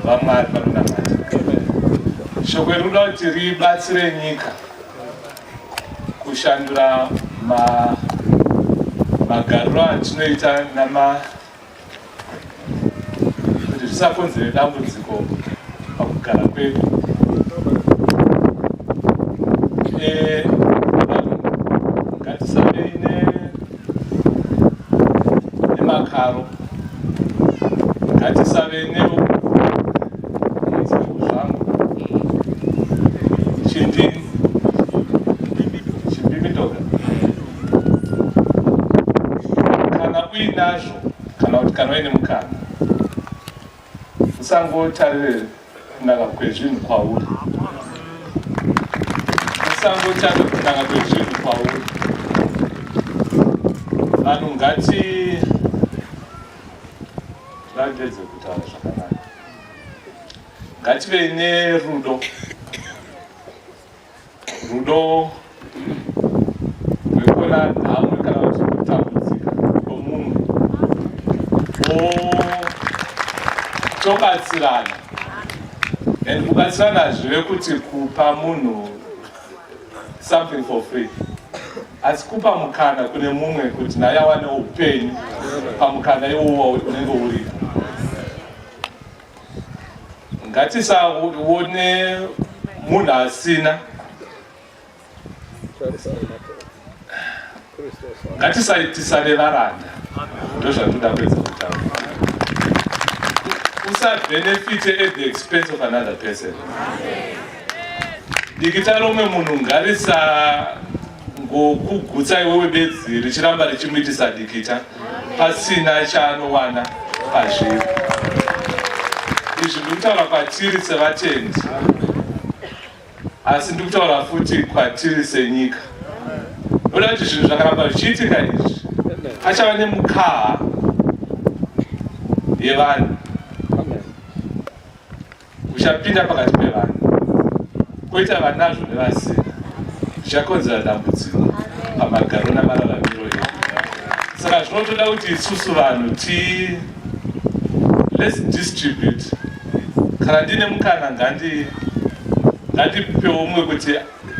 vaMwari vanonamata. Shoko iri kuda kuti ribatsire nyika kushandura magariro atinoita nama kuti zvisakonzere dambudziko pakugara kwedu. Ngatisavei nemakaro, ngatisave nezvangu chindini chimbimitoga. Kana uinazvo kana kuti kana uine mukana, usangotarire kunaka kwezvinhu kwauri, usangotarire kunaka kwezvinhu kwauri. Vanhu ngati vagedze kutaura zvakanaka, ngativei nerudo, rudo rwekuona nhamo kana kuti kutambudzika kwomumwe, tobatsirana. And kubatsirana hazvive kuti kupa munhu something for free, asi kupa mukana kune mumwe kuti naye awane upenyu pamukana iwowo unenge uripo. Ngatisaone munhu asina, ngatisaitisane varanda. Ndozvandoda kuedza kutaura. Usabenefite at the expense of another person. Dikita romwe munhu ngarisangokugutsa iwewe bedzi, richiramba richimuitisa dikita pasina chaanowana pazviri. Izvi ndikutaura kwatiri sevatendi, asi ndikutaura futi kwatiri senyika. Ndoda kuti zvinhu zvakaramba zvichiitika izvi, pachava nemukaha yevanhu uchapinda pakati pevanhu, koita vanazvo nevasina, zvichakonzera dambudziko pamagaro namararamiro edu. Saka zvinotoda kuti isusu vanhu ti let's distribute. Kana ndine mukana, ngandipewo umwe kuti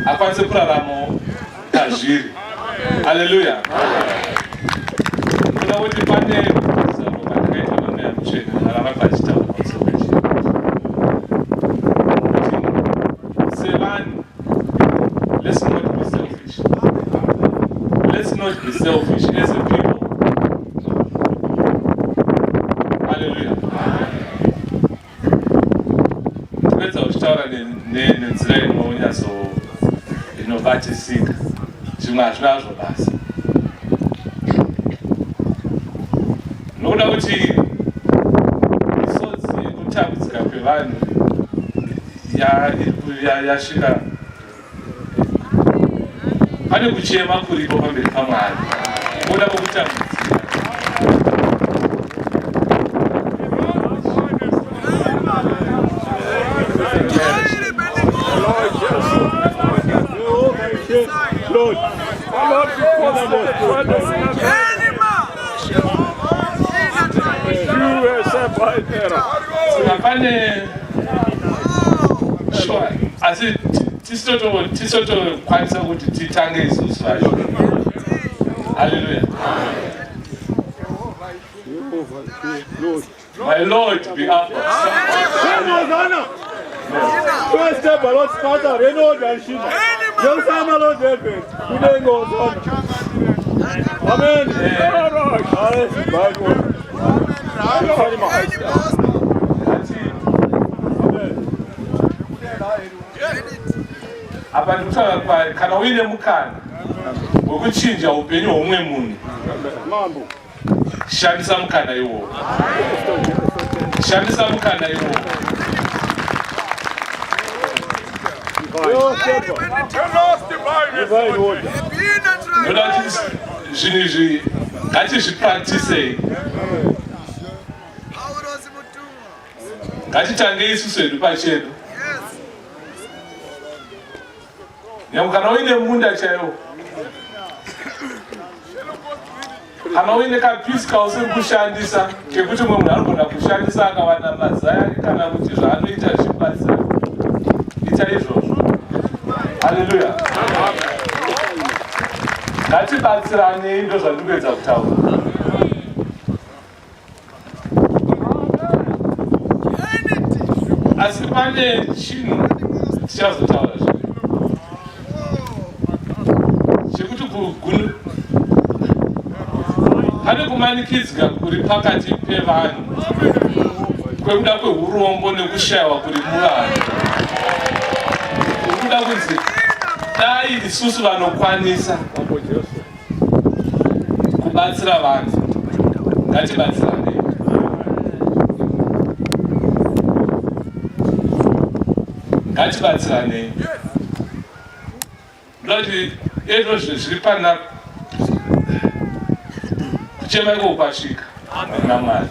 akwanise kuraramo pazviri. Haleluya. Ndoda kuti pane kuzarwa kwandakaita naMweya Mutsvene araramba achitaura pamusoro pechinhu kuti sevanhu, let's not be selfish, let's not be selfish as a people. Haleluya. Ndipedza uchitaura nenzira inonyatso inobatisika, zvimwe hazvina hazvo basa, nokuda kuti misodzi yekutambudzika kwevanhu yasvika. Pane kuchema kuripo pamberi paMwari kuda kwokutambudzika. Lord, Lord, Lord, Saka pane sure, asi tisitotokwanisa kuti titange isusu vacho. Haleluya. My Lord be up. First step, Lord Father, Renaud and Shima. Jerusalem, Lord David. Kudenga Hosanna. Amen. Bible. Amen. Apa ndikutaura kana uine mukana wekuchinja upenyu hwomumwe munhu, Mambo. shandisa mukana iwowo, shandisa mukana iwowo. Divine order. Ndoda kuti zvinhu izvi ngatizvipractisei, ngatitangei isusu hedu pachedu. Nyange kana uine munda chaiwo. Kana uine kapisi kausiri kushandisa kekuti mumwe munhu anogona kushandisa akawana mazai ake kana kuti zvaanoita zvichibatsira, ita izvozvo. Haleluya! Ngatibatsiranei, ndozvandiri kuedza kutaura. Asi pane chinhu tichazotaura zve chekuti kugunu pane kumanikidzwa kuri pakati pevanhu kwekuda kweurombo nekushayiwa kuri muvanhu kuri kuda kunzi dai isusu vanokwanisa kubatsira vanhu ngatibatsirane. Ngatibatsiranei. Ndoda kuti ezvo zviri pana kuchema iko kwasvika kuna Mwari.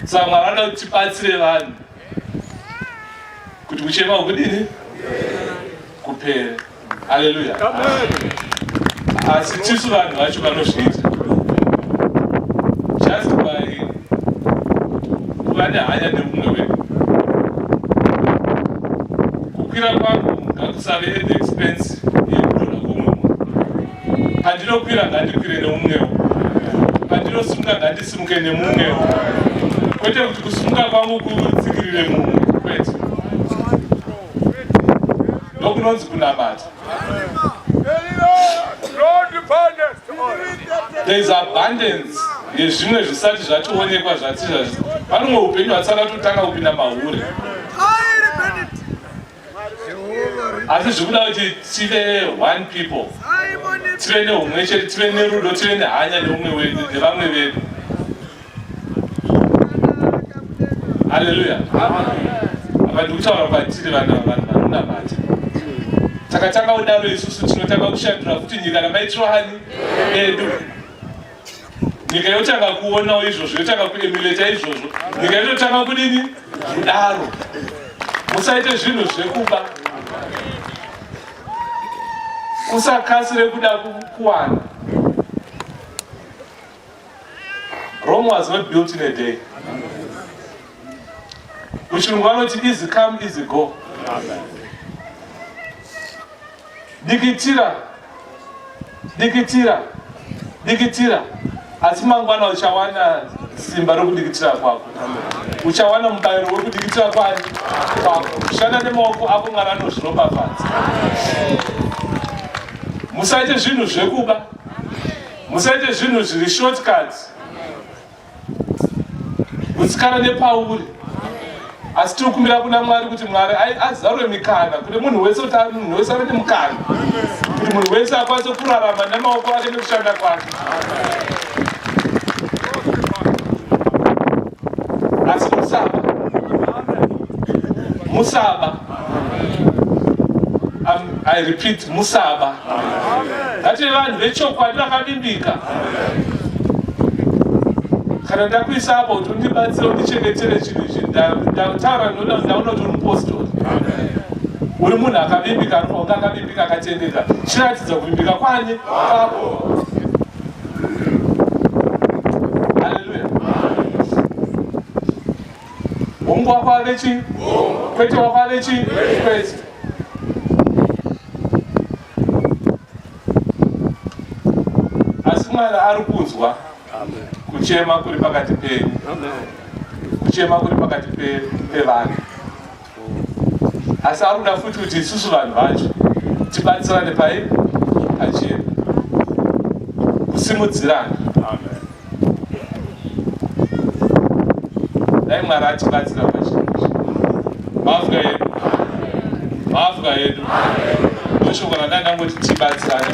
Saka Mwari anoda kuti tibatsire vanhu kuti kuchema kudini kupere. Haleluya. Asi tisu vanhu vacho vanozviita just by kuva nehanya neumwe wedu. Kukwira kwangu ngakusave at the expense yekudonha kwomwe munhu. Pandinokwira ngandikwire neumwewo, pandinosimuka ngandisimuke nemumwewo, kwete kuti kusimuka kwangu kutsikirire mumwe, kwete. Ndokunonzi kunamata. There is abundance yezvimwe zvisati zvationekwa zvati pane umwe upenyu hatisati atotanga kupinda mahure, asi zvikuda kuti tive one people, tive neumwe chete, tive nerudo, tive nehanya neumwe wedu nevamwe vedu. Haleluya. Apa ndikutaura kwatiri vanhu vanonamata. Takatanga kudaro isusu tinotanga kushandura futi nyika namaitiro ani edu. Nyika yotanga kuonawo izvozvo, yotanga kuemulata izvozvo. Nyika yototanga kudini? Kudaro. Musaite zvinhu zvekuba. Usakasire kuda kuwana. Rome was not built in a day. Kuchirungu vanoti easy come easy go. Dikitira, dikitira, dikitira, asi mangwana uchawana simba rokudikitira kwako. Uchawana mubayiro wekudikitira kwani kwako. Shanda nemaoko ako, Mwari anozviropafadza. Musaite zvinhu zvekuba. Musaite zvinhu zviri shortcut. Gutsikana nepauri. Asi tiri kukumbira kuna Mwari kuti Mwari azarure mikana kune munhu wese, kuti munhu wese ave nemukana, kuti munhu wese akwanise kurarama nemaoko ake nekushanda kwake. Asi musaba, musaba. I repeat, musaba. Ngative vanhu vechokwadi vakavimbika. Kana ndakuisa apo kuti undibatsire undichengetere chinhu ichi, ndataura ndaona kuti uri mupostori, uri munhu akavimbika, anofanira kunge akavimbika, akatendeka. Chiratidza kuvimbika kwani kwako. Haleluya. Hongu wako ave chii? Kwete wako ave chii? Kwete. Asi Mwari ari kunzwa kuchema kuri pakati penyu, kuchema kuri pakati pevanhu. Asi ari kuda futi kuti isusu vanhu vacho tibatsirane pai pachedu kusimudzirana. Dai Mwari atibatsira pachinhu ichi. Mafwa edu, mafwa edu, ndoshoko randanga ndangoti tibatsirane.